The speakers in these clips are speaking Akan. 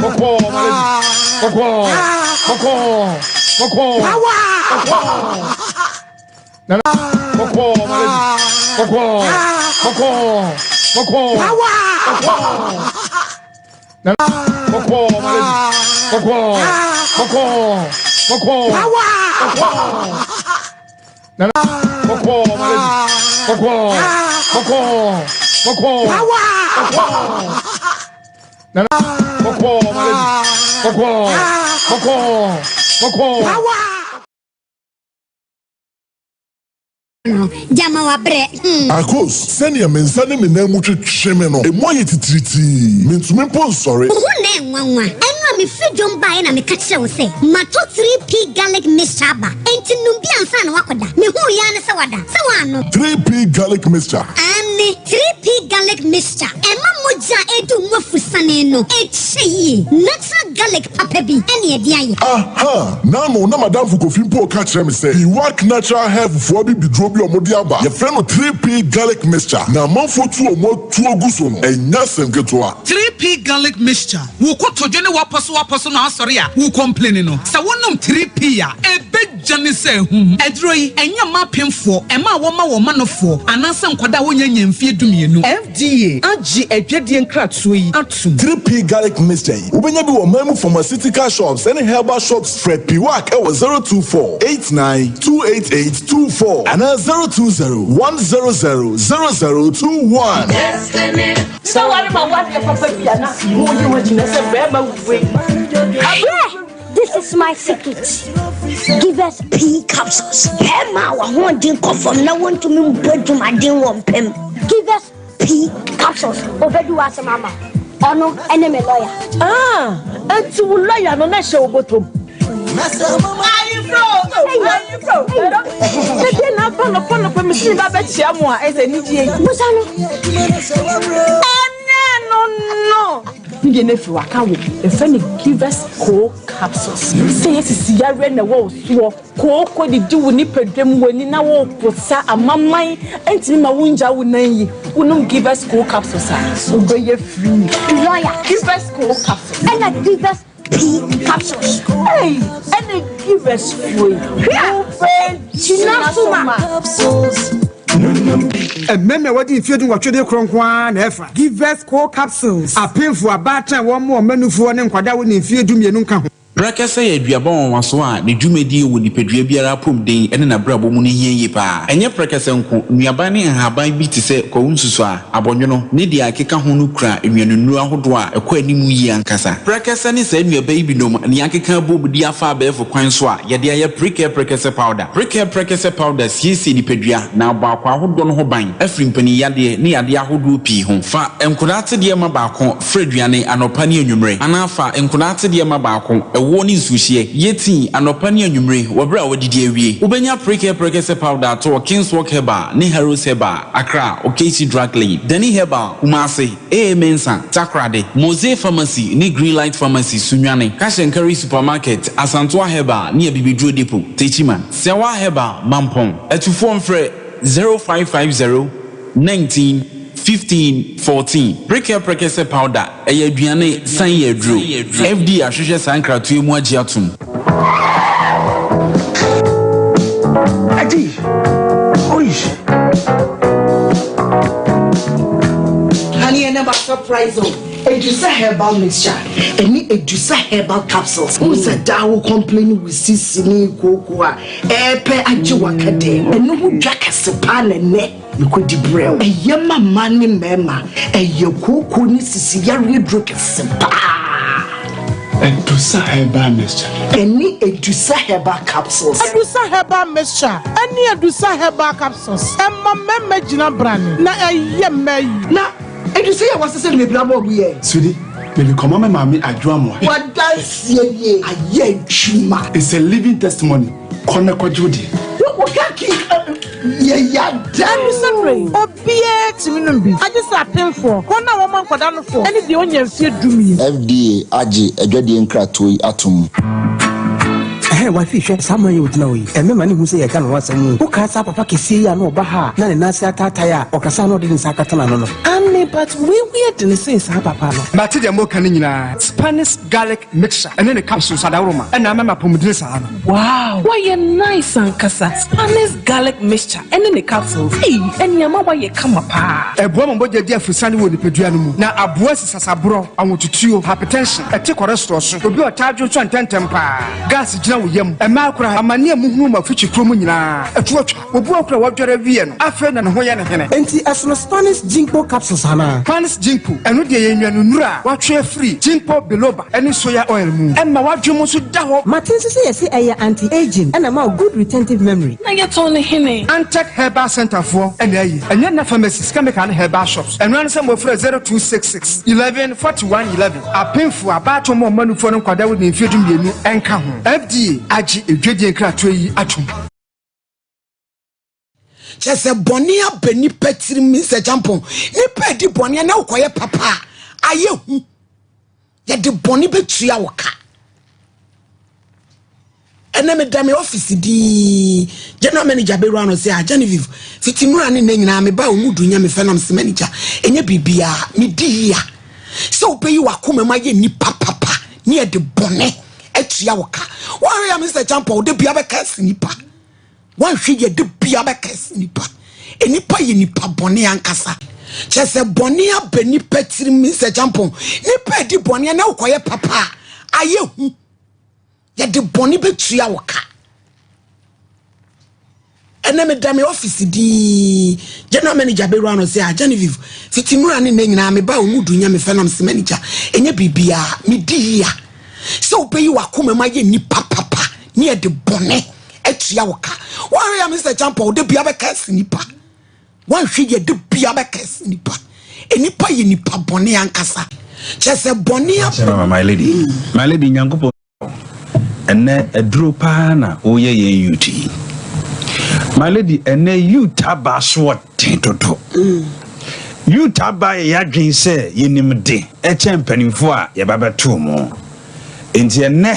Bɔkɔɔ, my lady. Bɔkɔɔ, bɔkɔɔ, bɔkɔɔ, bɔkɔɔ. Nana, bɔkɔɔ, my lady. Bɔkɔɔ, bɔkɔɔ, bɔkɔɔ, bɔkɔɔ. Nana, bɔkɔɔ, my lady. Bɔkɔɔ, bɔkɔɔ, bɔkɔɔ, bɔkɔɔ. Nana, bɔkɔɔ, my lady. Bɔkɔɔ, bɔkɔɔ, bɔkɔɔ, bɔkɔɔ. Nana, bɔkɔɔ, my lady. Bɔkɔɔ, bɔkɔɔ, bɔkɔɔ. No, gyama wabrɛ, hmm. Akos, sɛnea me nsa ne me nan mu twetwe me no, emu ayɛ titiritii. Mintumi mpo nsɔre. Wo ho nnɛ nwanwa. Ɛno a mefiri dwom baeɛ na meka kyerɛɛ wo sɛ matɔ 3P garlic mixture aba, enti nom bi ansa na woakɔda. Mehuu yi ara ne sɛ woada. Sɛ woannom? 3P garlic mixture. Aane, 3P garlic mixture. Ɛma mogya a ɛredi wo mu afusane no kyɛ yie. Natural garlic papa bi ne ɛde ayɛ. Aha! N'ano na m'adamfo Kofi mpo reka kyerɛ me sɛ Biwak Natural Health foɔ abibiduro bi a wɔde aba, yɛfrɛ no 3P Garlic Mixture, na amanfoɔ tu wɔn atuo gu so no, ɛnyɛ asɛm ketewa. 3P Garlic Mixture, Wo kotodwe ne w'apɔsowapɔso no asɔre a wo complaini no, sɛ wonom 3P a, ɛbɛ gya ne sɛ ahum. Aduro yi, ɛnyɛ mma apemfoɔ, mmaa a wɔma wɔn manofoɔ, anaasɛ nkwadaa a wɔnnya nnya mfeɛ dumienu. FDA agye adwadie nkratoɔ yi atom. 3P Garlic Mixture yi, wobɛnya bi wɔ ɔman mu pharmaceutical shops ne herbal shops. Frɛ Piwak wɔ 024 89 288 24 anaa 020 100 0021. Sɛ ware ma wadeɛ papa bi a na woyi ho agyina sɛ bɛrima wei. Hwɛ! This is my secret. Give us P capsules. Bɛrima a w'ahoɔden kɔ fam na wontumi mbɔ adwumaden wɔ mpam. Give us P capsules. Obedi w'asɛm ama wo. Ɔno ne me lawyer. Ah, enti wo lawyer no na ɛhyɛ wo bɔtɔ mu. Ayefro, ayefro. Sɛdeɛ na aba nɔpa nɔpa mesi ba bɛkyia mo a ɛsɛ anigyeɛ yi. Busa no. Ɛnyɛ no no. Ne deɛ no afiri waka wo yɛfrɛ no givers co capsules sɛ yɛ sisi yareɛ na ɛwɔ wo soɔ kooko didi wo nipadwa mu w'ani na wo posa amaman ntumi ma wo ngya wo nan yi wonom givers co capsules a wobɛyɛ free. Lawyer. Givers co capsules. Ɛna givers P capsules. Ei ɛna givers foɔ yi wobɛ gyina so ma. Mmarima a wɔadi mfeɛ 18 de korɔ nko ara na ɛfa. Givers Co Capsules. Apemfo, abaatan a wɔmmoa wɔn mma nufoɔ ne nkwadaa a wɔnni mfeɛ 12 nka ho. Prɛkɛsɛ yɛ aduaba nwanwaso a ne dwumadie wɔ nipadua biara apɔmuden ne n'abrabɔ mu no hia yie pa ara. Ɛnyɛ prɛkɛsɛ nko, nnuaban ne nhaban bi te sɛ kwawu nsusuaa, abɔnwono, ne deɛ ɛkeka ho no kura nnuanennuro ahodoɔ a ɛkɔ anim yie ankasa. Prɛkɛsɛ ne saa nnuaba yi binom na yɛakeka abom de afa abɛɛfo kwan so a yɛde ayɛ Prekɛ Prɛkɛsɛ Powder. Prekɛ Prɛkɛsɛ Powder siesie nipadua na abɔ akwaa ahodoɔ no ho ban afiri mpaninyadeɛ ne yadeɛ ahodoɔ pii ho. Fa nkwadaa atedeɛ ma baako Fra aduane anɔpa ne anwummere, anaa fa nkwadaa atedeɛ ma baako, ɛwoɔ ne nsuohyeɛ. Yɛ tii anɔpa ne anwummere wɔ berɛ a woadidi awie. Wobɛnya Prekɛ Prɛkɛsɛ Powder atɔ wɔ Kingswalk Herbal ne Harrows Herbal, Accra, Okaishie Drug Lane, Dani Herbal, Kumasi, AA Mensah, Takoradi, Mosey Pharmacy ne Greenlight Pharmacy, Sunyani, Cash and Carry Supermarket, Asantoa Herbal ne Abibiduro Depot, Techiman, Sɛwa Herbal, Mampong. Atufoɔ mfrɛ 0550 19 15 14. Prekɛ prɛkɛsɛ powder, ɛyɛ aduane san yɛ aduro. FDA ahwehwɛ saa nkratoɔ yi mu agye atom. Adi! Oish! Honey, ɛnɛ ma surprise o. Edusa herbal mixture ɛne Edusa herbal capsules. Wohu sɛ daa wo complain wo sisi ne kooko a ɛɛpɛ agye waka dɛ. Ɛno ho dwa kɛse paa na ɛnɛ Mekɔdi brɛw. Ɛyɛ ma mmaa ne mmarima. Ɛyɛ kooko ne sisi yareɛ duro kɛse paa. Adusa Herbal Mixture. Ɛne Adusa Herbal Capsules. Adusa Herbal Mixture ɛne Adusa Herbal Capsules ɛma mmarima gyina brane na ɛyɛ mmaa yi. Na Adusa yi a wɔasesa no bebree ama wɔn yɛ. Sweetie, mede kɔma me maame Adwo Amoah. W'adanseɛ nie, ayɛ adwuma. It's a living testimony. Kɔ na kɔgye wo deɛ. Wo kaki yɛ yada. Ɛno sɛ berɛ yi, obiara tumi nom bi, agye sɛ apemfoɔ, wɔn a wɔma nkwadaa nofoɔ, ne deɛ ɔnnya mfeɛ 12. FDA agye adwadie nkratoɔ yi atom. Hɛ, wifey hwɛ saa man yi a ogyina hɔ yi. Ɛmmɛ ma ne hu sɛ yɛreka ne ho asɛm o. Wokae saa papa kɛseɛ yi a na ɔba ha a na ne nan ase ataatae a ɔkasa a na ɔde ne nsa akata n'ano no? Aane, but wei ho yɛ den sen saa papa no. Mate deɛ moka no nyinaa. Spanish garlic mixture ɛne ne capsules adaworoma ɛna ama me apɔmudene saa no. Wow! Wayɛ nice ankasa. Spanish garlic mixture ɛne ne capsules. Ei, ɛne ama wayɛ kama paa. Ɛboa ma mogya di aforosiane wɔ nipadua no mu, na aboa si sasaborɔ, ahotutuo, hypertension, ɛte cholesterol so, obi a ɔtaa dwonsɔ ntɛmntɛm paa, gas gyina wo yam, mmaa koraa, amane a muhunu wɔ afikyikuo mu nyinaa, ɛto atwa. Obi wɔ hɔ koraa a wadware awie no, afei na ne ho yɛ no hene. Enti ɛsono Spanish Ginkgo capsules anaa? Spanish Ginkgo, ɛno deɛ yɛ nnuanennuro a wɔatwe afiri Ginkgo biloba ne soya oil mu. Ɛma w'adwene mu nso da hɔ. Mate nso sɛ yɛse ɛyɛ anti-aging ɛna ɛma wo good retentive memory. Na yɛtɔn no hene? Antec Herbal Centre foɔ na ayi. Ɛnyɛ nna pharmacies, chemical ne herbal shops. Ɛno ara ne sɛ mofrɛ 0266 11 41 11. Apemfoɔ, abaatan mu ɔmanufoɔ ne nkwadaa a wɔdi mfeɛ 12 nka ho. FDA agye edwadie nkratoɔ yi atom. Kyerɛ sɛ bɔne aba nipa tirim sɛ kyampɔn nipa adi bɔne na wokɔyɛ papa a ayɛ hu yɛde bɔne bɛtua wo ka ɛnɛ meda me office dii general manager bɛwura no sɛ ah Genevieve fiti nnura ne nnɛ nyinaa meba wo mu du nya me fɛ nam se manager ɛnyɛ biribiaa medi yia sɛ wobɛyi w'akoma mu ayɛ nipa papa ne yɛde bɔne atua wo ka woahwɛ ya me sɛ kyampɔn wode bia bɛka asi nipa Woanhwɛ yie de bia bɛkɛse nipa. Nipa yɛ nipa bɔne ankasa. Kyerɛ sɛ bɔne aba nipa tirim sɛ kyampɔn. Nipa adi bɔne na wokɔyɛ papa a ayɛ hu. Yɛde bɔne bɛtua wo ka. Ɛnɛ meda me office dii. General manager bɛwura no sɛ ah Genevieve fiti nnura ne nnɛ nyinaa meba wo mu du nya me fɛ nam se manager ɛnyɛ biribiaa medi yia sɛ wobɛyi w'akoma mu ayɛ nipa papa ne yɛde bɔne atua wo ka woahwɛ yɛ Mr. Champɔ wode bia bɛka asi nipa woanhwɛ yɛ de bia bɛka asi nipa nipa yɛ nipa bɔne ankasa kyɛ sɛ bɔne abɛ my lady my lady nyankopɔn ɛnɛ aduro paa na woyɛ yɛn youth yi my lady ɛnɛ youth aba so ɔden dodo youth aba yɛ yɛadwen sɛ yɛnim de ɛkyɛn mpanimfoɔ a yɛba bɛtoo mo nti ɛnɛ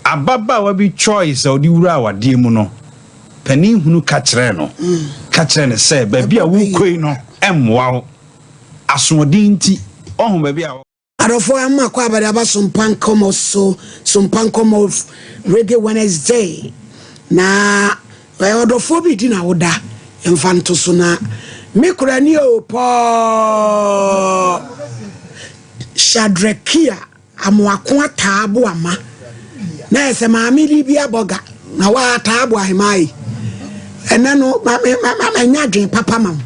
Ababaawa bi choice a ɔde wuraa awadeɛ mu no, panin hunu ka kyerɛɛ no, ka kyerɛɛ no sɛ baabi a worekɔ yi no mmoa wo. Asoɔden nti, ɔho baabi a. Adɔfoɔ ama kɔ abade aba Sompa Nkɔmmɔ so, Sompa Nkɔmmɔ Reggae Wednesday. Na ɛyɛ ɔdɔfoɔ bi di na woda mfa nto so na me kora ni o pɔɔ Shadrakia. Amoako ataa bo ama. Na yɛ sɛ maame bi bi abɔ ga na waataa bo ahemaa yi. Ɛnɛ no ma me ma ma nya adwene papa ma wo.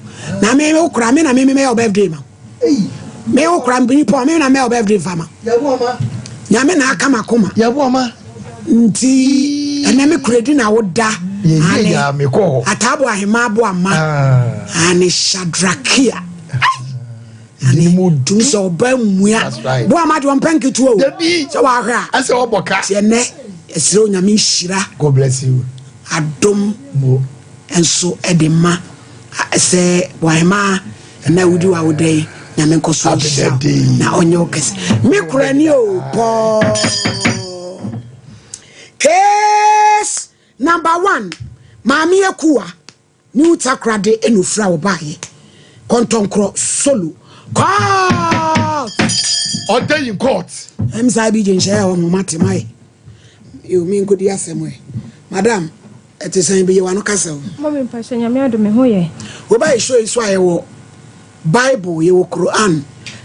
Na me wo kora me na me me mɛyɛ wo birthday ma wo. Me wo kora me pɔ me na mɛyɛ wo birthday fa ma. Nyame na aka ma koma. Nti ɛnɛ me kora di na wo da. Ane ataa bo ahemaa bo ama. Ane Shadrakia. Ane tumi sɛ ɔba mmua bo ama deɛ ɔmpɛ nketewa o sɛ wahwɛ a ɛsɛ ɔbɔ ka tiɛ nɛ ɛsrɛ onyame nhyira God bless you adom nso ɛde ma sɛ wahema ɛnɛ wodi wa wodɛ yi nyame nkɔ so nhyira na ɔnyɛ wo kɛse me kora ni o pɔɔ case number one maame akuwa New Takoradi na ofiri a wɔbaeɛ. Kɔntɔnkorɔ solo. Court! Ɔda in court. Ɛm saa bi gye nhyɛ a wɔn mate ma yɛ. Yo me nkodi asɛm ɛ. Madam, ɛte sɛn bɛyɛ wano kasa o. Mɔmi mpakyɛ nyame adom me ho yɛ. Woba yɛ show yi so a yɛwɔ Bible, yɛwɔ Quran,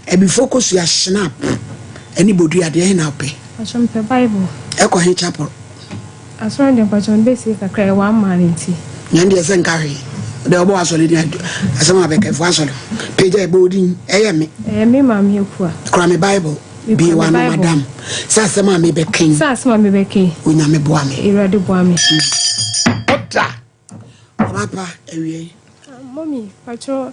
abifo kosua schnapp ɛne bodua deɛ he na wopɛ? Mpakyɛ mepɛ Bible. Ɛkɔ he chapel? Asɔre deɛ mpakyɛ mede bɛsie kakra ɛyɛ one man nti. Na ɛndeɛ sɛ nka hwee. Wode wobɔ w'asɔre din asɛm a bɛka fo asɔre pagya ɛbɔ wo din ɛyɛ me. Ɛyɛ me maame Akua. Kura me Bible. Mekura Bue me w'ano Bible. madam. Sɛ asɛm a mebɛka yi. Sɛ asɛm a mebɛka yi. Onyame boa me. Awurade boa me. Ɔda. Ɔba pa awiei. Mommy pakyɛw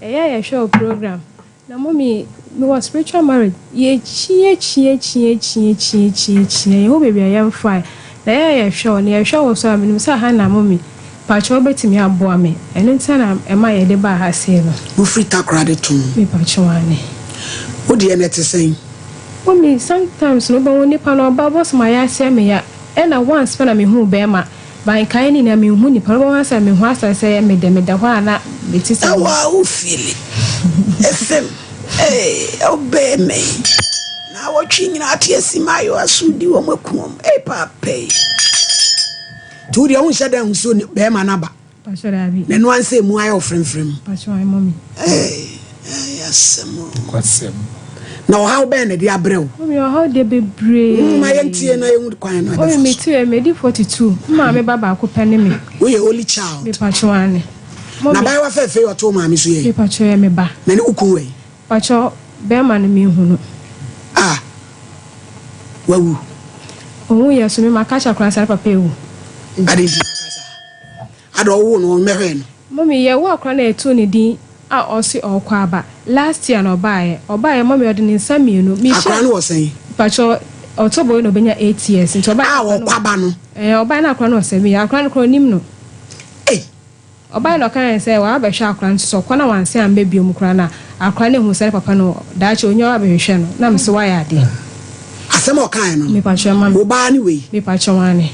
ɛyɛ a yɛhwɛ wo program na mommy mewɔ spiritual marriage yɛkyia kyia kyia kyia kyia kyia kyia yɛhu baabi a yɛmfae na ɛyɛ a yɛhwɛ wo na yɛhwɛ wo so a menim sɛ ha na mommy pakyɛw wobɛtumi aboa me ɛno nti na ɛma yɛde baa ha sei no. Wofiri Takoradi too. Me pakyɛw aane. Wo deɛ no ɛte sɛn? Mommy sometimes no wobɛhu nipa no ɔba wobɛhu sɛ mayɛ aseɛ meya. Ɛna once pɛ na mehuu bɛɛma, but nkaeɛ no nyinaa menhu nipa no, wobɛhu ara sɛ mehu asɛ sɛ ɛyɛ medɛ, meda hɔ a na mete sɛ. Ɛwɔ a wo feeli ɛfam ee ɔbɛɛ mɛ yi naawɔtwe nyinaa ate asi maayɔ aso di wɔn aku wɔn ee paapa yi nti wo deɛ wo nhyɛ da nhu sɛ bɛɛma no aba. Pacho daabi. Na ɛno ansa emu ayɛ wo fremfrem. Pacho ae mummy. Eei ɛyɛ asɛm o. Nokwasɛm. Na ɔhaw bɛn na ɛde abrɛ wo? Mummy ɔhaw deɛ bebree. Mm, ma yɛntie na yɛnhu kwan no a Mummy ɛbɛfa me so. ti ɛ, madi 42. Me maame ba baako pɛ ne me. Woyɛ only child? Me pacho aane. Na Mummy. abaayewa fɛɛfɛ yi ɔte wo maame so yɛ? Me pacho ɛyɛ me ba. Na ne wo kun wɔ he? Pacho bɛɛma no menhu no. Ah, wawu? Ɔnwu yɛ so, me maka akyerɛ akwadaa no sɛ ne papa awu. Adɛn nti na waka saa? Ada ɔwoo no ɔmmɛhwɛɛ no. Mummy yɛ wo akora na yɛtoo ne din a ɔse ɔɔkɔ aba last year na ɔbaeɛ ɔbaeɛ mummy ɔde ne nsa mienu me Akora hyɛ no wɔ sɛn? Mpakyɛw October wei na ɔbɛnya 8 years nti ɔbaeɛ A na akora no ɔkɔ aba no. Ɛɛ ɔbaeɛ na akora no wɔ 7 years akora no koraa ɔnim no. Ei! Ɔbae na ɔkae sɛ wabɛhwɛ akora no nso sɛ ɔkɔ na wansan amba biom koraa no a, akora no ahu sɛ ne papa no daakye onya ɔabɛhwehwɛ no. Na mese wayɛ adeɛ. Asɛm a ɔkaeɛ no, Mepakyɛw mami. wo baa ne wei? Mepakyɛw aane.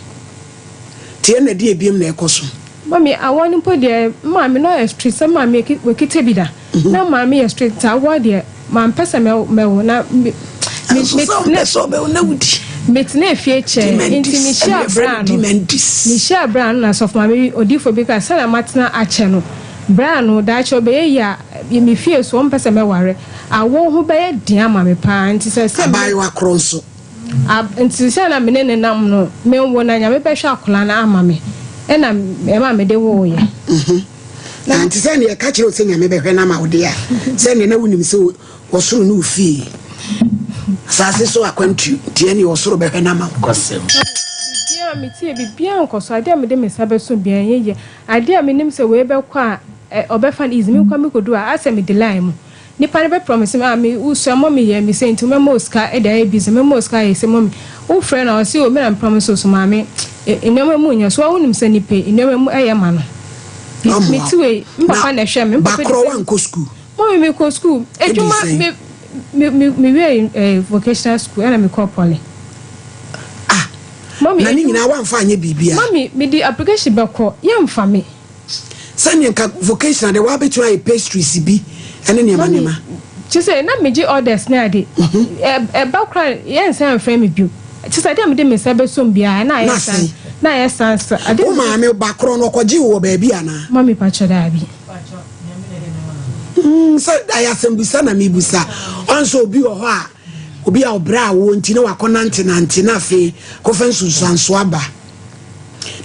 Nti ɛna ɛdeɛ biom na ɛkɔ so? Mami, awɔ no mpo deɛ maame no ɔyɛ strict sɛ maame wakita bi da. Na maame yɛ strict nti awoɔ deɛ mampɛ sɛ mɛwo na me me Nso sɛ wompɛ sɛ wobɛwo na wodi. Metenaa fie kyɛɛ nti mehyiaa bra no mehyiaa bra no na sɔfo maame bi odiyifoɔ bi kaa sɛnea matena akyɛ no bra no daakye ɔbɛyɛ yie a me fie so ɔmpɛ sɛ mɛware awoɔ ho bɛyɛ den ama me paa nti sɛ sɛ Abaayewa korɔ nso. Ab nti sɛ na me ne no nam no menwo na Nyame bɛhwɛ akwadaa no ama me ɛna ɛma mede woeɛ. Na nti sɛ neɛ ɛka kyerɛ wo sɛ Nyame bɛhwɛ no ama wo deɛ a, sɛ neɛ na wonim sɛ ɔsoro ne wo fie, asase so akwantu, nti ɛneɛ ɔsoro bɛhwɛ no ama wo. Nokwasɛm. Biribiara metie, biribiara nkɔ so, adeɛ a mede me nsa bɛso biara ɛnyɛ yie, adeɛ a menim sɛ wei bɛkɔ a ɔbɛfa no easy, menkɔ mekɔdu a asɛ mede line mu, Nipa no bɛ promise me ah me wo sua mummy yɛ me sei nti mɛma wo sika de ayɛ business mɛma wo sika ayɛ sei mummy wo frɛ no a ɔse oh me na me promise wo so maame nneɛma mu nyɛ so wa wonim sɛ nipa yi nneɛma mu ɛyɛ ma no me ti wei me papa na ɛhwɛ me me papa de Bakorɔ wankɔ school. Mummy me kɔ school adwuma me me me me wie eh, vocational school ɛna me kɔ poly. Ah mummy na ne nyinaa wamfa anyɛ biribiara. Mummy me de application bɛkɔ yɛnfa me. Sɛnea nka vocational deɛ wabɛtumi ayɛ pastries bi ɛne nneɛma nneɛma. Kyerɛ sɛ na megye orders ne ade. Ɛba koraa yɛnsan mfrɛ me bio. Kyerɛ sɛ adeɛ a mede me nsa bɛsom biara na ayɛ san na ayɛ san sa. Wo maame ba korɔ no ɔkɔgyee wo wɔ baabi anaa? Mummy pakyɛ daabi. Sɛ ayɛ asɛmbusa na mebusa. Ɔn sɛ obi wɔ hɔ a obi a ɔbrɛ a wɔ nti na wakɔ nante nante na afei kɔfa nsunsuanso aba.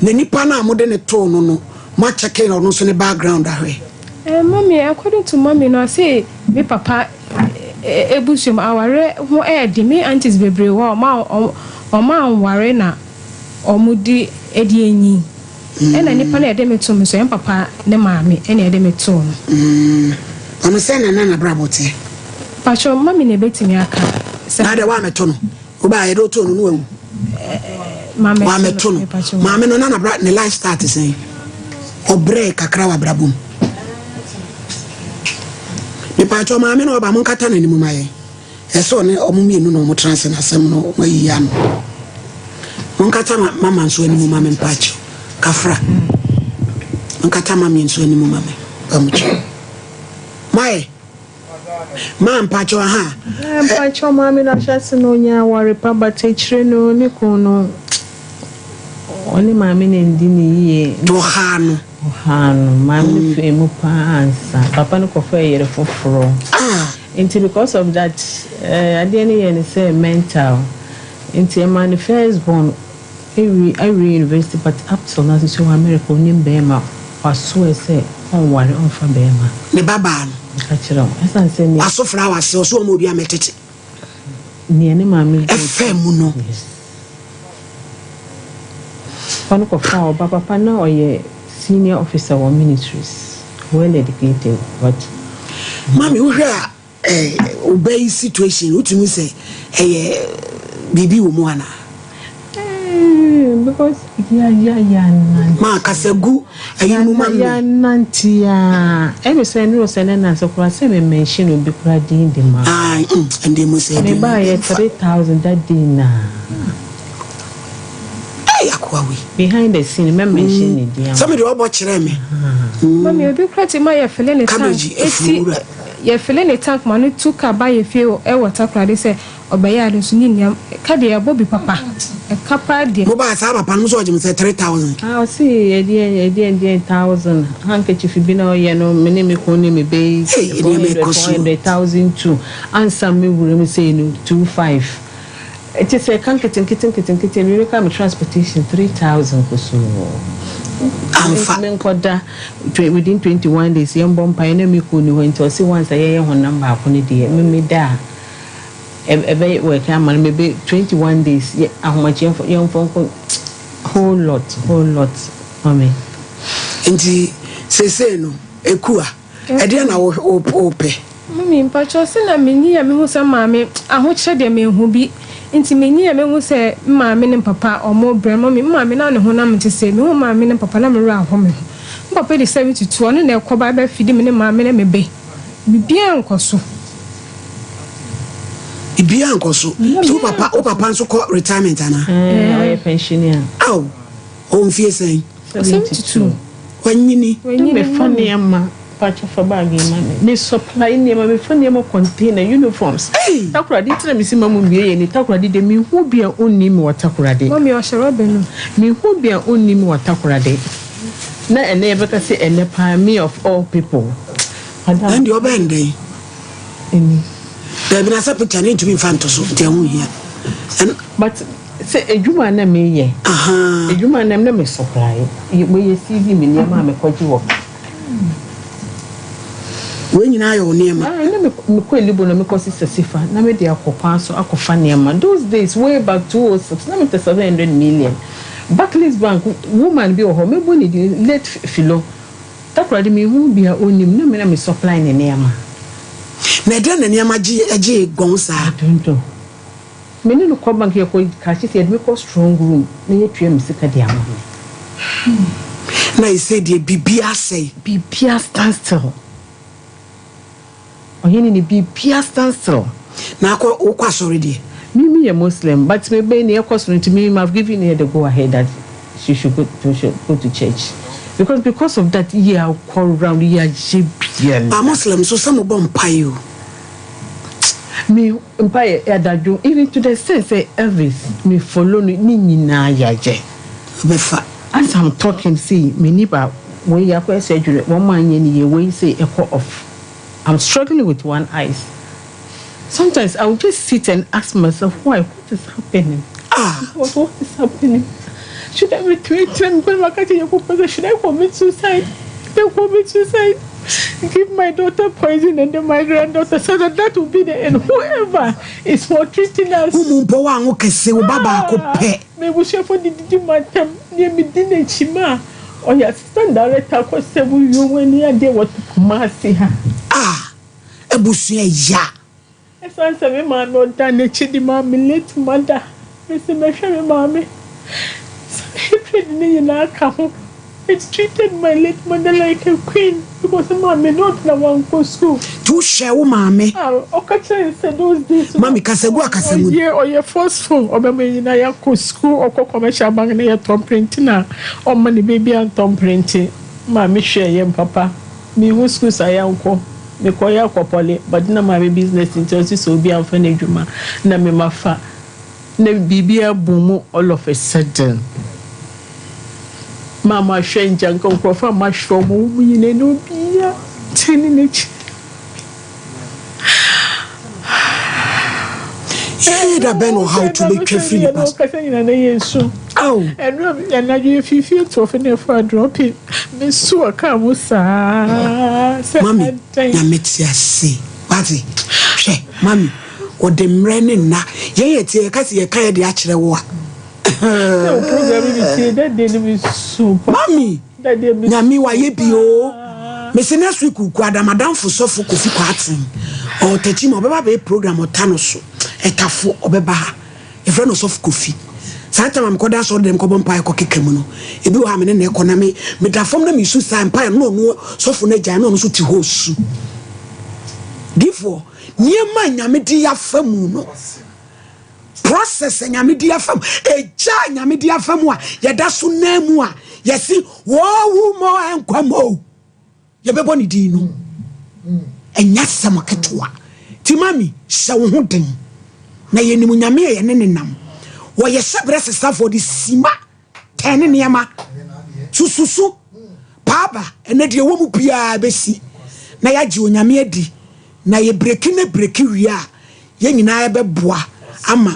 Na nipa no a mode no too no no, moakyɛke ɔno nso ne background ahwɛ? Eh mummy, according to mummy no ɔse me papa abusua mu aware ho ɛɛden, me aunties bebree wɔ hɔ a ɔmo anware na ɔmo de ɛde anyin, ɛna nipa no a yɛde me too me so ɛyɛ me papa ne maame ɛna yɛde me too no. Ɔno sɛn na na n'abrabɔ teɛ? Pakyɛw mummy na ɛbɛtumi aka sɛ. Na adɛn woammɛto no? Wobaa yɛde wo too no no wawu. Wamɛto no. Maame no na nabra ne life start sɛn. Ɔbrɛ kakra wɔ abrabɔ mu. Mepaakyɛw maame no ɔba mo nkata n'anim ma yɛn. Ɛsɛ ɔne ɔmo mmienu na ɔmo tena ase na asɛm no ɔmo ayiyi ano. Mo nkata mama nso anim ma me mpaakyɛw. Kafra. Nkata mami nso anim ma me. Pamukyɛw. Moayɛ. Maa mpakyɛw ahaa. Eh mpakyɛw maame no ahyɛse no ɔnyaa aware pa but akyire no ne kun no ɔne maame no andi no yie. Nti ɔhaa no. Ɔhaa no maame no faa mu paa ansa papa no kɔfaa yere foforɔ nti because of that eh adeɛ no yɛɛ no sɛ mental nti ɛmaa ne first born Awie awie university but up till now sisi ɔwɔ America onim bɛɛma wasoɛ sɛ ɔnware ɔnfa bɛɛma. Ne ba baa no. Meka kyerɛ wo ɛsan sɛ nea. Waso flower ase ɔso ɔma obi amɛtete. Nea ne maame go Ɛfɛ mu no. Yes. Papa no kɔfaa ɔba papa na ɔyɛ senior officer wɔ ministries well educated but. Mami wohwɛ a Eh wo ba yi situation wotumi hu sɛ ɛyɛ biribi wɔ mu anaa? Eh because ya ya ya nante. Ma kasa gu ayi mu ma me. Ya nante ya ɛmi sɛ ɛnuro sɛ ne nante koraa sɛ me mention obi koraa din de ma. Ah mm ɛnde mu sɛ Me ba yɛ 3000 that day naa. Ei akoa wei. Behind the scene mɛ mention ne din ama. Sɛ me deɛ ɔbɔ kyerɛɛ me. Mami obi kora ti ma yɛ fele ne tank Cabbage eti afuowura. yɛ fele ne tank ma no tu ka ba yɛ fie wɔ takoradi sɛ ɔbɛyɛ ade nso ne nua ɛka deɛ ɛbɔ bi papa ɛka paa deɛ. Mo baa saa papa no mo sɛ ɔgye me sɛ 3000. Ah ɔse ɛdeɛn ɛdeɛn ɛdeɛn thousand handkerchief bi na ɔyɛ no me ne me kunu ne me bɛ yi Ei 400 nneɛma ɛkɔ so. 400 1002 ansa me wura mu sei no 25 Ɛte sɛ ɛka nketenkete nketenkete bi bɛka me transportation 3000 kusuu. Amfa. Menkɔda within 21 days yɛmbɔ mpaeɛ na me kunu ni hɔ nti ɔse once a yɛyɛ honam baako no deɛ me meda a ɛbɛ work ama no mebe 21 days yɛ ahomakye yɛmfa nkɔ whole lot whole lot mami. Nti seesei no Ekua Ɛdeɛn na wopɛ? Mummy mpakyɛw sɛ na menyi a mehu sɛ maame ahokyerɛ deɛ menhu bi nti menyi a mehu sɛ me maame ne papa ɔmo brɛ mummy me maame na ne honam nte sɛ mehu maame ne papa na me werɛ aho me ho me papa di 72 ɔno na ɛkɔ ba bɛ fidi me ne maame ne me bɛ biribiara nkɔ so. Biribiara nkɔ so so wo papa wo papa nso kɔ retirement anaa? Ɛɛ ɔyɛ pensioner. Aw ɔwɔ mfie sɛn? 72. Wanyini. Na mefa nneɛma, pakyɛ fa bag yi ma me. Me supply nneɛma, mefa nneɛma container, uniforms. Takoradi nti na mesi ma mo mmue yɛn ani. Takoradi deɛ menhu obi a ɔnni me wɔ Takoradi. Mummy ɔhyɛ rɔba no. Menhu obi a ɔnni me wɔ Takoradi. Na ɛnɛ yɛbɛka sɛ ɛnɛ paa me of all people. Madam. Ɛnde ɔbɛn no dɛn? Ɛni. Dabi na sɛ picture no ntumi nfa nto so nti ɛho nhia. But Sɛ edwuma a na meyɛ, edwuma a na na me supply, wei yɛ CV me nneɛma a mekɔgye wɔ. Wei nyinaa yɛ wo nneɛma? Ah, na mekɔ Elibo na mekɔ sisa sifa na mede akɔ kwan so akɔfa nneɛma. Those days way back 206 na mepɛ 700 million. Barclays Bank woman bi wɔ hɔ, mɛbɔ ne din, late Philo. Takoradi menhu bi a ɔnnim, na me na me supply ne nneɛma. Na ɛdɛn na nneɛma gye gyee gɔn saa? I don't know. Me ne no kɔ bank yɛkɔ kakye sɛ yɛde me kɔ strong room na yɛtua me sika de ama me. Na ɛsei deɛ biribiara asɛe. Biribiara stand still. Ɔhene ni biribiara stand still. Na akɔ wokɔ asɔre deɛ. Me me yɛ Muslim but me bɛn nea ɛkɔ so no nti me I've given her the go ahead that she should go to should go to church because because of that yɛ akɔ round yɛ ayɛ biara. Ba Muslim nso sɛ mo bɔ mpaeɛ o. Me mpaeɛ adadwo even to the extent sɛ Elvis me follow no ne nyinaa yayɛ. Ɔbɛfa. As I'm talking sei m'ani ba wei yɛakɔyɛ surgery wɔn anyɛ no yie wei sei ɛkɔ off I'm struggling with one eyes sometimes I will just sit and ask myself why what is happening ah God what is happening should I metumi tena me kwan maka kyerɛ Nyankopɔn sɛ should I commit suicide then commit suicide give my daughter poison and then my granddaughter so that that will be the end whoever is maltreating us. Wo mu mpo woanwo kɛse, wo ba baako pɛ. M'abusuafo de didi m'atɛm, nea midi n'akyi ma ɔyɛ assistant director kɔ sɛ wo yom ani adeɛ wɔ Kumasi ha. Ah, abusua ya. Ɛsiane sɛ me maame ɔdan n'akyi de maa me late mother, mese mɛhwɛ me maame. Saa hatred no nyinaa ka ho. It treated my late mother like a queen because maame no ɔde na wankɔ school. Nti wohwɛ wo maame. Ah, ɔka kyerɛ yɛn sɛ those days no. Mami kasa gu akasa mu. Ɔyɛ ɔyɛ forceful, ɔbɛma yɛn nyinaa yɛakɔ school, ɔkɔ commercial bank na yɛtɔ mprente na ɔmma ne baby antɔ mprente. Maame hwɛɛ yɛn papa. Mehu schools a yɛnkɔ. Mekɔ yɛ kɔpɔle but na maame business nti ɔse sɛ obi amfa no adwuma na me mafa na biribi abu mu all of a sudden ma mahwɛ ngyanka nkurɔfo a mahwɛ wɔn wɔn nyinaa na obiara kyɛne n'akyi. Yee da bɛn na ɔhaw to bɛtwa firi nipa so. Kasa nyina na yɛ su. Ao. Ɛno anadwo yɛ fiifie to ɔfɛ na ɛfa drɔpi. Me su wɔ kaa mu saa. Sɛ Mami, nyame te ase. Wate? Hwɛ, mami, ɔde mmerɛ ne nna. Yɛn yɛ tie yɛka sɛ yɛka yɛ de akyerɛ wo a. Sɛ wo program bi tie that day no me su. Mami, Nyame wayɛ bi oo. Mese next week Wukuada madamfo sɔfo Kofi Kwarteng ɔwɔ Techiman ɔbɛba abɛyɛ program ɔta no so ɛtafo ɔbɛba ha yɛfrɛ no ɔsɔfo Kofi saa time a mekɔda asɔre dɛm kɔbɔ mpaeɛ kɔ keka mu no ebi wɔ ha me ne na ɛkɔ na me meda fam na mesu saa mpaeɛ no na ɔno sɔfo no agyae na ɔno nso te hɔ su difoɔ nneɛma a Nyame de yafa mu no. Process a Nyame di afa mu, egya a Nyame di afa mu a yɛda so nan mu a yɛsi wɔwu mɔ nkwa mu o. Yɛbɛbɔ ne din no. Ɛnyɛ asɛm ketewa. Ti mami, hyɛ wo ho den. Na yɛnim Nyame a yɛne ne nam. Wɔyɛ hyɛbrɛ sesafoɔ de sima tɛn ne nneɛma. Sususu paaba ɛnɛ deɛ ɛwɔ mu biara bɛsi na yɛagye Onyame adi. Na yɛ breki ne breki wie a, yɛn nyinaa yɛbɛboa ama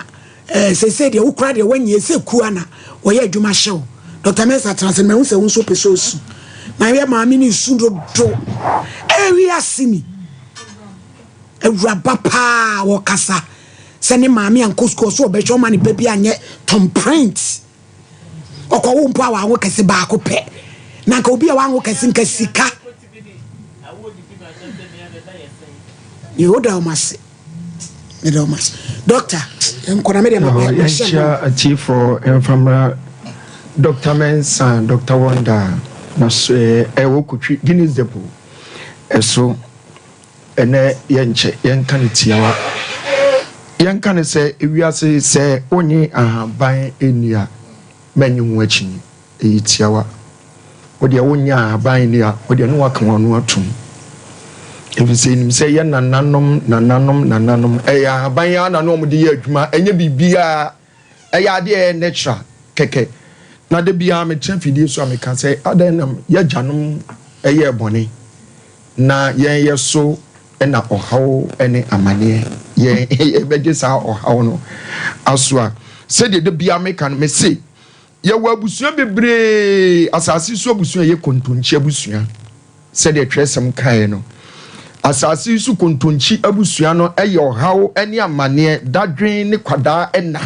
eh, seesei deɛ wo koraa deɛ woanyɛ sɛ kuo a na wɔyɛ adwuma hyɛ wo. Dr. Mensah tena ase no mahu sɛ wo nso wopɛ sɛ osu. Na yɛ maame no nsu dodo. Ɛyɛ wiase ni. Awuraba paa wɔkasa sɛ ne maame ankɔ sukuu ɔso ɔbɛhwɛ ɔma ne ba bi anyɛ tom print. Ɔkɔwo mpo a wanwo kɛse baako pɛ. Na nka obi a wanwo kɛse nka sika. Yehoda wɔn ase. Meda wɔn ase. Doctor, nkɔ na mede ma ma hyɛ. Yɛnkyia atiefoɔ mfa mmra Doctor Mensah, Doctor Wonder na so ɛwɔ Kotwi Guinness Depot ɛso ɛnɛ yɛnkyɛ yɛnka no tiawa. Yɛnka no sɛ ewiase sɛ wonye ahaban nni a mɛnye ho akyinnye. Ɛyɛ tiawa. Wo deɛ wonyɛ ahaban nni a, wo deɛ ne woaka w'ano atom. Ɛfiri sɛ yɛnim sɛ yɛn nananom, nananom, nananom, ɛyɛ ahaban ara na ne wɔn de yɛ adwuma, ɛnyɛ biribiara. Ɛyɛ adeɛ a ɛyɛ natural kɛkɛ. Na da biara metena fidie so a meka sɛ, adɛn na yɛn agyanom yɛɛ bɔne na yɛn yɛ so na ɔhaw ne amaneɛ yɛn yɛbɛgye saa ɔhaw no asoa. Sɛdeɛ da biara meka no, mese Yɛwɔ abusua bebree, asase so abusua a ɛyɛ kontonkyi abusua, sɛdeɛ twerɛsɛm kaeɛ no. Asase so kontonkyi abusua no yɛ ɔhaw ne amaneɛ, dadwen ne kwadaa nna.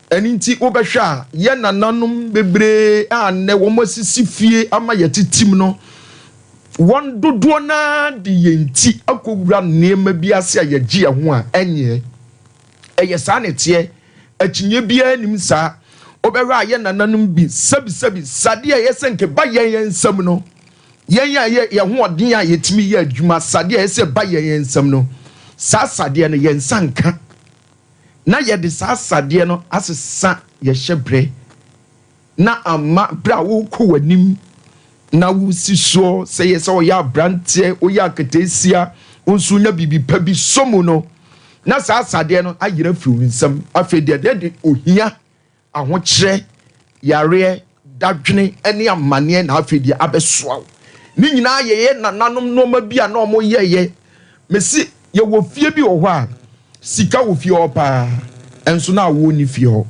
Ɛno nti wobɛhwɛ a, yɛn nananom bebree a nnɛ wɔasisi fie ama yɛtetem no, wɔn dodoɔ no ara de yɛn ti akɔwura nneɛma bi ase a yɛgye yɛn ho a ɛnyeɛ. Ɛyɛ saa na ɛteɛ. Akyinnye biara nnim saa. Wobɛhwɛ a yɛn nananom bi, sɛbisɛbi, sade a ɛyɛ sɛ nka ɛba yɛn yɛn nsam no, yɛn a yɛ yɛn hoɔden a yɛtumi yɛ adwuma, sade a ɛyɛ sɛ ɛba yɛn yɛn nsam no, saa sadeɛ no yɛn nsa nka. Na yɛde saa sadeɛ no asesa yɛn hyɛberɛ. na ama berɛ a worekɔ w'anim na wosi soɔ, sɛ yɛ sɛ ɔyɛ aberanteɛ, woyɛ aketeesia, wo nso wonya biribi pa bi sɔ mu no, na saa asadeɛ no ayera afiri wo nsam. Afei deɛ deɛ de ohia, ahokyerɛ, yareɛ, dadwene ne amaneɛ na afei deɛ abɛsoa wo. Ne nyinaa yɛyɛ nananom nnoɔma bi a na wɔyɛeɛ. Mese yɛwɔ fie bi wɔ hɔ a, sika wɔ fie hɔ paa, nso na awoɔ nni fie hɔ.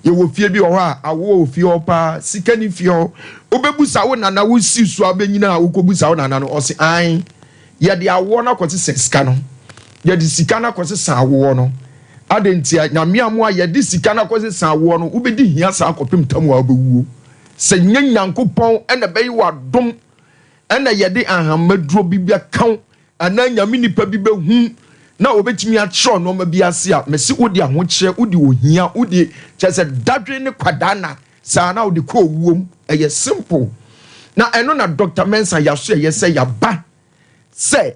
Yɛwɔ fie bi wɔ hɔ a, awoɔ wɔ fie hɔ paa, sika nni fie hɔ. Wobɛbusa wo nana, wosi so a wobɛnyini a wokɔbusa wo nana no, ɔse ae, yɛde awoɔ no akɔsesa sika no, yɛde sika no akɔsesa awoɔ no. Adɛn ntia? Nyame amoa yɛde sika no akɔsesa awoɔ no, wobɛdi hia saa kɔpem tam a wobɛwuo. Sɛ nyɛ Nyankopɔn na ɛbɛyɛ wo adom na yɛde ahamaduro bi bɛka wo anaa Nyame nipa bi bɛhu na ɔbɛtumi akyerɛw nnoɔma bi ase a, mese wode ahokyerɛ, wode ohia, wode kyerɛ sɛ dadwen ne kwadaana saa na wode kɔ owuo mu. Ɛyɛ simple. Na ɛno na Doctor Mensah yaso ɛyɛ sɛ yaba sɛ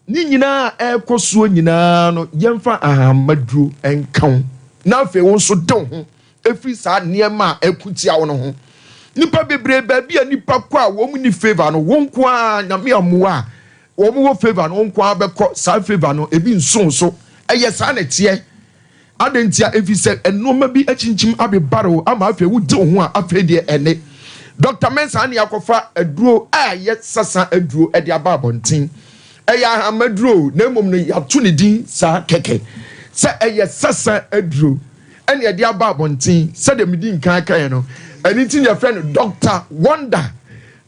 ne nyinaa a ɛrekɔ soɔ nyinaa no yɛmfa ahamaduro nka wo na afei wo nso de wo ho ɛfiri saa nneɛma a ɛko tia wo no ho. Nnipa bebree baabi a nnipa kɔ a wɔn nni favour no, wo nko ara Nyame ammoa a wɔn wɔ favour no, wo nko ara bɛkɔ saa favour no ebi nso wo so. Ɛyɛ saa na ɛteɛ. Adɛn ntia? Ɛfiri sɛ nneɛma bi akyinkyim abebare wo ama afei wode wo ho a afei deɛ ɛne Doctor Mensah ne akɔfa aduro a ɛyɛ sasa aduro de aba abɔnten. Ɛyɛ ahamaduro o, na mmom no yɛato ne din saa kɛkɛ sɛ ɛyɛ sasa aduro. ɛna ɛde aba abɔnten sɛdeɛ medi nkan kaeɛ no. Ɛno nti na yɛfrɛ no Doctor Wonder.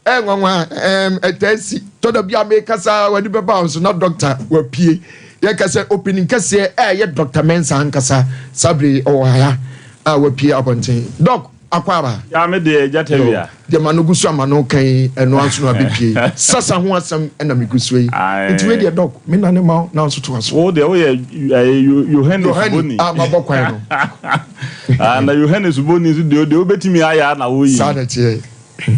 Ɛyɛ nwanwa, ɛɛm, ɛtaa si. Tɔ da bi a mekasa w'ani bɛba wo so na Doctor wapue. Yɛka sɛ opening kɛseɛ ɛyɛ Doctor Mensah ankasa saa bere yi ɔwɔ ha a wapue abɔnten. Doc, Akwaaba. Ya me deɛ gyata wia. Deɛ m'ano gu so a m'ano reka yi, ɛno ara nso na abɛpue. Sasa ho asɛm na megu so yi. Nti wei deɛ Doc, me nane ma wo na wo nso toa so. Wo deɛ woyɛ Yohane Suboni. Yohane a mabɔ kwan no. Ah, na Yohane Suboni nso deɛ deɛ wobɛtumi ayɛ ara na woyɛ. Saa na ɛteɛ.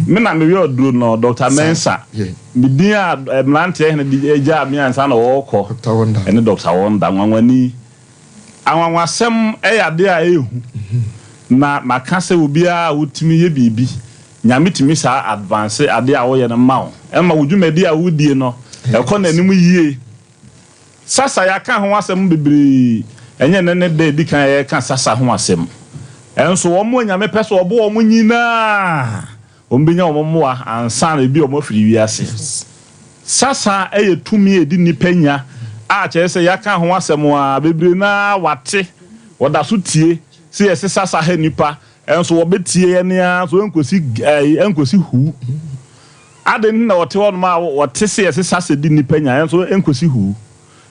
Me na meyɛ ɔduro no, Doctor Mensah. Me din a mmeranteɛ hene de gyaa me ansa na wɔrekɔ. Doctor Wonder. Ɛne Doctor Wonder, nwanwani. Anwanwasɛm yɛ adeɛ a ɛyɛ hu. Na maka sɛ obiara a wotumi yɛ biribi, Nyame tumi saa advance adeɛ a woyɛ no ma wo. Ɛma wo dwumadie a wodie no ɛkɔ n'anim yie. Sasa yɛaka ho asɛm bebree, ɛnyɛ nnɛ ne da edi kan a yɛreka sasa ho asɛm. Ɛnso wɔn a Nyame pɛ sɛ ɔbo wɔn nyinaa, wɔn benya wɔn mmoa ansa na ebia wɔn afiri wiase. Sasa yɛ tumi a edi nnipa nya a kyerɛ sɛ yɛaka ho asɛm ara bebree no ara wɔate, wɔda so tie sɛ yɛse sasa ha nnipa, ɛnso wɔbɛtie yɛn ara nso ɛnkosi ɛyi ɛnkosi huu. Adɛn nti na wɔte hɔnom a wɔte sɛ yɛse sasa di nnipa nya ɛnso ɛnkosi huu?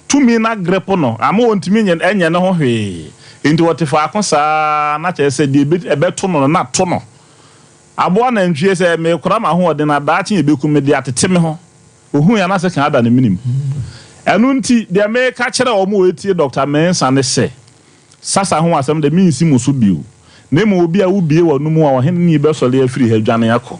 Tumi no agrepo no ama ɔntumi nyɛ ɛnyɛ ne ho hwee, enti wɔte faako saa ara na kyerɛ sɛ deɛ ɛbɛto no no na to no. Aboa nantwie sɛ, Merekora m'ahoɔden na daakye yɛbɛku me de atete me ho. Ɔhui a na sekan ada ne menem. Ɛno nti, deɛ mereka kyerɛ wɔn a wɔretie Dɔkta Mensah ne sɛ, Sasa ho asɛm de, merensi mo so bio, na mmom obi a wobue w'anomu a ɔhene ni bɛsɔre afiri ha adwane akɔ.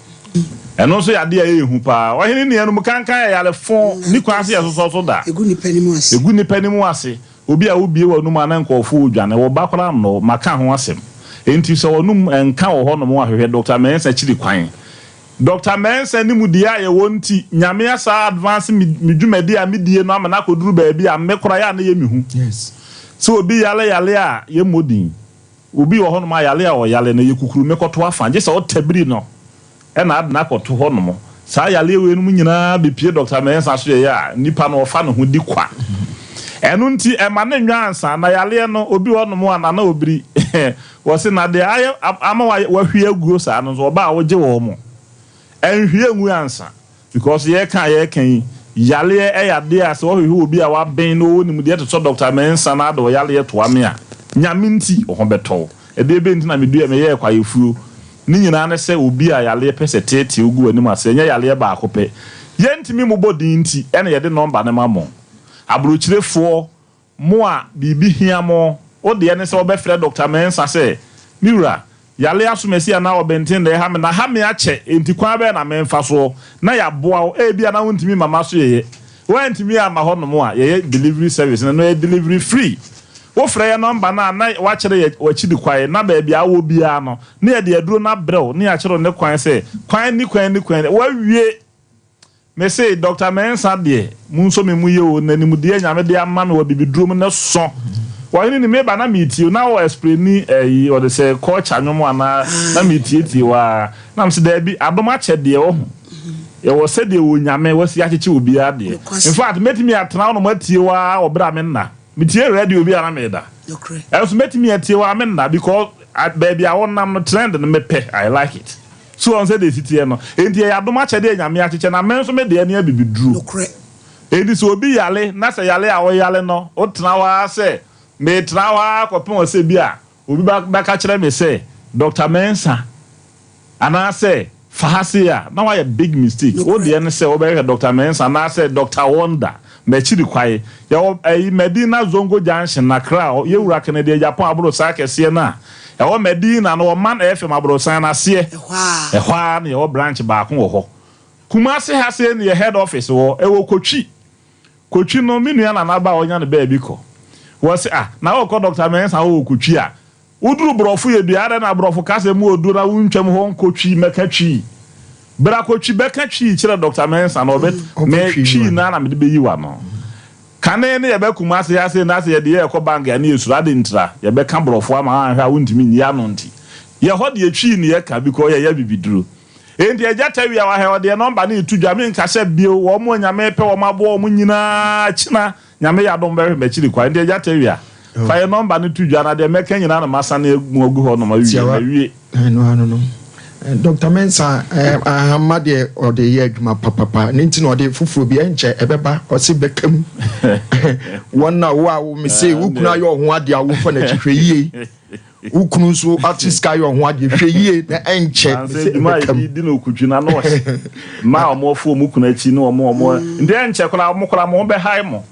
Ɛno nso yɛ adeɛ a ɛyɛ hu paa. Ɔhene ni anom kankan yɛ yare fo, nni kwan sɛ yɛsosɔ so da. Ɛgu nnipa anim ase. Ɛgu nnipa anim ase. Obi a wobue w'anom a na nkurɔfo redwane, wo ba koraa nnɔ wo. Maka ho asɛm. Enti sɛ w'anom nka wɔ hɔnom a, hwehwɛ Dɔkta Mensah akyiri kwan. Dɔkta Mensah nimdeɛ a yɛwɔ nti, Nyame asaa advance me me dwumadi a medie no ama no akɔduru baabi a me koraa yɛ a na ɛyɛ me hu. Sɛ obi yare yare a yɛmmɔ din. Obi wɔ hɔnom a yare a ɔyare no, ɛyɛ kukuru mekɔto afa, gye sɛ ɔtabiri no. Ɛna ade no akɔto hɔ nom. Saa yareɛ wei nom nyinaa bɛpue Dɔkta Mensah so yɛyɛ a, nipa no ɔfa ne ho di kwa. Ɛno nti ɛma no nnwa ansa na yareɛ no, obi wɔ hɔ nom a Nana Obiri, wɔse na deɛ ayɛ ama wahwie aguo saa no nso ɔba a wogye wɔn. Ɛnhwie ngu ansa. Because yɛreka a yɛreka yi, yareɛ yɛ adeɛ a sɛ wɔhwehwɛ obi a waben na ɔwɔ nimdeɛ te sɛ Doctor Mensah na ade ɔyareɛ toa me a, Nyame nti, wo ho bɛtɔ wo. Ɛdeɛ bɛn nti na meduaɛ, meyɛɛ kwaeɛfuo? Ne nyinaa ne sɛ obi a yareɛ pɛ sɛ teetee wo gu w'anim ase, ɛnyɛ yareɛ baako pɛ. Yɛntumi mmobɔ din nti na yɛde nɔmba no ma mo. Aburokyirefoɔ, Mo a biribi hia mo, wo deɛ ne sɛ wobɛfrɛ Dɔkta Mensah sɛ, Me wura, yare asomasi anaa ɔbenten na ɛha me, na ha me akyɛ, enti kwan bɛn na memfa soɔ na yɛaboa wo? Ebia na wontumi mma m'asoɛeɛ. Woantumi amma hɔnom a, yɛyɛ delivery service no, ɛno yɛ delivery free. Wofrɛ yɛn nɔmba no a, na woakyerɛ yɛn w'akyiri kwan, na baabi a wowɔ biara no, na yɛde aduro no abrɛ wo, na yɛakyerɛ wo ne kwan sɛ, kwan ni, kwan ni, kwan ni. Woawie! Me se Doctor Mensah deɛ monso me mu yie o na nimdeɛ Nyame de ama me wɔ bibiduro mu no so. Ɔhene ni meba na metie o na ɔ explaini ɛyi ɔde sɛ culture nwom anaa na metietie wo aa na mese daabi adom akyɛ deɛ wahu yɛwɔ sɛdeɛ Onyame wasi akyekye obiara deɛ infact mɛtumi atena hɔ nom atie wo aa wɔ berɛ a menna. Metie radio bi a na meda. Ɛnso mɛtumi atie wo a menna because baabi a wonam no trend no mepɛ I like it. So wɔn sɛdeɛ ɛsi teɛ no. Enti ɛyɛ adom akyɛdeɛ a Nyame akyekyɛ na me nso me deɛ ne abibiduro. Enti sɛ obi yare na sɛ yare a ɔyare no wotena hɔ ara sɛ metena hɔ ara kɔpem ɔsɛ bi a obi bɛka kyerɛ me sɛ Doctor Mensah Anaasɛ, fa ha sei a, na woayɛ big mistake. Wo deɛ ne sɛ wobɛhwehwɛ Doctor Mensah anaasɛ Doctor Wonder. M'akyiri kwae. Yɛwɔ ɛyi, Medina Zongo Junction, Accra hɔ. Yɛwura Kennedy Agyapong aborosan kɛseɛ no a ɛwɔ Medina no, wɔ Man FM aborosan no aseɛ. Ɛhɔ ara na yɛwɔ branch baako wɔ hɔ. Kumasi ha sei na yɛ head office wɔ. Ɛwɔ Kotwi. Kotwi no, me nua Nana ba a ɔnya no baabi kɔ. Wɔse, ah, na wokɔ Doctor Mensah hɔ wɔ Kotwi a, Woduru borɔfo yɛ dua adɛn na borɔfo kasa mu odu na wontwam hɔ nkɔ twi mmɛka twi bra kɔ twi bɛka twi kyerɛ Doctor Mensah na ɔbɛ me twi no ara na mede bɛyi w'ano kane ne yɛbɛ Kumasi ha sei na sɛ yɛde yɛ ɛkɔ bank a ne yɛsuro ade ntira yɛbɛka borɔfo ama woanhwɛ a wontumi nyi ano nti yɛ hɔ deɛ twi ne yɛka because yɛyɛ abibiduro enti agya Tawia wɔ ha ɔdeɛ nɔmba no reto dwa menkasa bio wɔn a Nyame pɛ wɔn aboa wɔn nyinaa kyena Nyame yɛ adom bɛhwɛ m'akyiri kwan. Nti Agya Tawia, fa yɛ nɔmba no to dwa na deɛ mɛka nyinaa na masane mu agu hɔ nom awie. Tiawa, Mawie. Ɛno ano no. Doctor Mensah, ahama deɛ ɔde yɛ adwuma papapa. Ne nti na ɔde foforɔ bi ɛnkyɛ ɛbɛba. Ɔse bɛka mu. Wɔn a wo a wo mese wo kunu ayɛ ɔho adeɛ a wofa n'akyi hwɛ yie. Wo kunu nso ate sika ayɛ ɔho adeɛ hwɛ yie na ɛnkyɛ Nansa adwuma a yɛde di no okutwi na no ɔhye mmaa a wɔn afo wɔn kunu akyi ne wɔn wɔn nti ɛnkyɛ koraa wɔn koraa mo ho bɛhae mo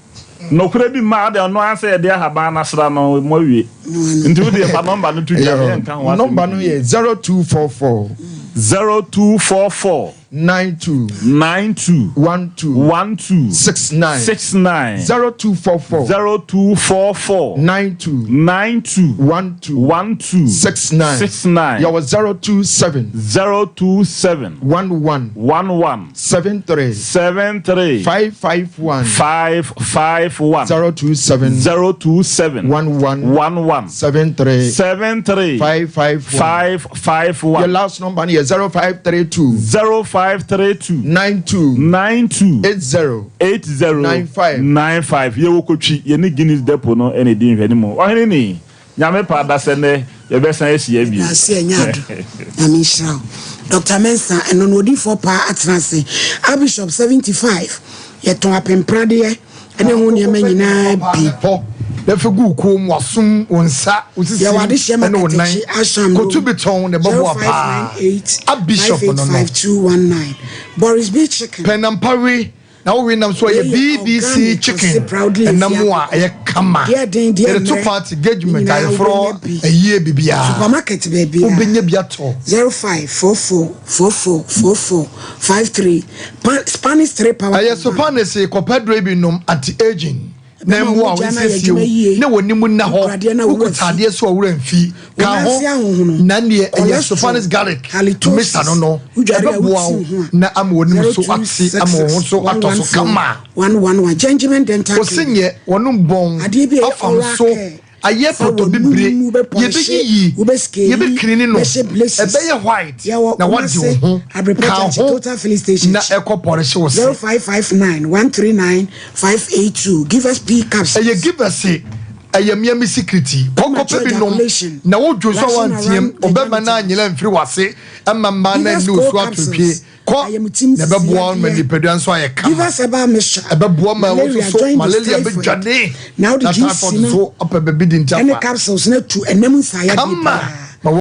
nɔkorɛ bi mmaa ɔde ɔno ara sɛ yɛde ahaban no asra no mo awie nti wo deɛ fa nɔmba no to dwa na yɛnka ho asɛm Nɔmba no yɛ 0244. 0244. 92. 92. 12. 12. 69. 69. 0244. 0244. 92. 92. 12. 12. 69. 69. Yɛwɔ 027. 027. 11. 11. 73. 73. 551. 551. 027. 027. 11. 11. 73. 73. 551. 551. Your last number no yɛ 0532. 0532. 92. 92. 80. 80. 95. 95. Yɛwɔ Kotwi, yɛne Guinness Depot no na ɛdi nhwɛanimu. Ɔhene ni, Nyame pɛ adasɛ nnɛ yɛbɛsan ahyia bio. Yɛda ase ɛnyɛ ado. Nyame nhyira wo. Doctor Mensah, ɛno no odiyifoɔ paa atena ase. Archbishop 75, yɛtɔn apempradeɛ ne ho nneɛma nyinaa bi. Hɔ, na fa gu wo kɔn mu, w'asom, wo nsa, wo sisi Yɛwɔ adehyeɛ ne wo nan. makatakyi, Asham Road, Kotu bi tɔn na ɛbɛboa paa. 0598 Archbishop no no. 585219. Boris B. Chicken. Pɛnampa we na wo we nam so ɛyɛ Wei yɛ BBC organic, chicken ɔse proudly ɛnam efi a akokɔ. ɛyɛ kama. Deɛ den, deɛ Yɛde to mmerɛ, party, engagement, nyinaa ayeforɔ, wobɛnya bi. ayie, biribiara. Supermarket baabiara. Wobɛnya bi atɔ. 0544 44 44 53 Pa Spanish 3 power Ɛyɛ command. Spanish kɔpɛ bi nom anti aging na Ɛbɛma mmoa wo a mogya no ayɛ wɔnsiesie adwuma wo yie. ne wɔn anim nna hɔ Nkoradeɛ no a wo werɛ wokuta mfi. adeɛ so a wura mfi Wo ka nan ho ase ahohono, na neɛ ɛyɛ cholesterol, Spanish garlic halitosis, mixture no no wodware a ɛbɛboa wotiw wo ho a. na ama wɔn anim so ate ama wɔn ho so atɔ so 0266 kama. 111 Gentleman Dental Ɔse Clinic. nyɛ wɔnom bɔn Adeɛ bi a ɛyɛ afam oral so care. ayɛ Fa pɔtɔ w'anum bibire mu bɛpɔlehye, yɛbɛyiyi wobɛskeyi, yɛbɛkrini no bɛhyɛ braces. ɛbɛyɛ white Yɛwɔ na wade wo Kumasi, ho Abrepo ka Junction, ho Total Filling Station na akyi. ɛkɔ pɔlehye wo se. 0559 139 582 Give us P capsules. Ɛyɛ give us ɛyɛ mmea me secret kɔkɔ pɛ bi nom na wo dwo so a wanteam ɔbɛma no anyela mfiri wase ɛma mmaa no Give us anni cold osu atotwe capsules. kɔ na ɛbɛboa wo ma nipadua nso ayɛ kama Give us herbal mixture. ɛbɛboa ma wo Malaria, nso so jaundice, malaria typhoid. bɛdwane Na wode na GC typhoid no nso apɛ baabi di ɛne ntafa capsules no atu ɛnam nsaeɛ adeɛ kama paa.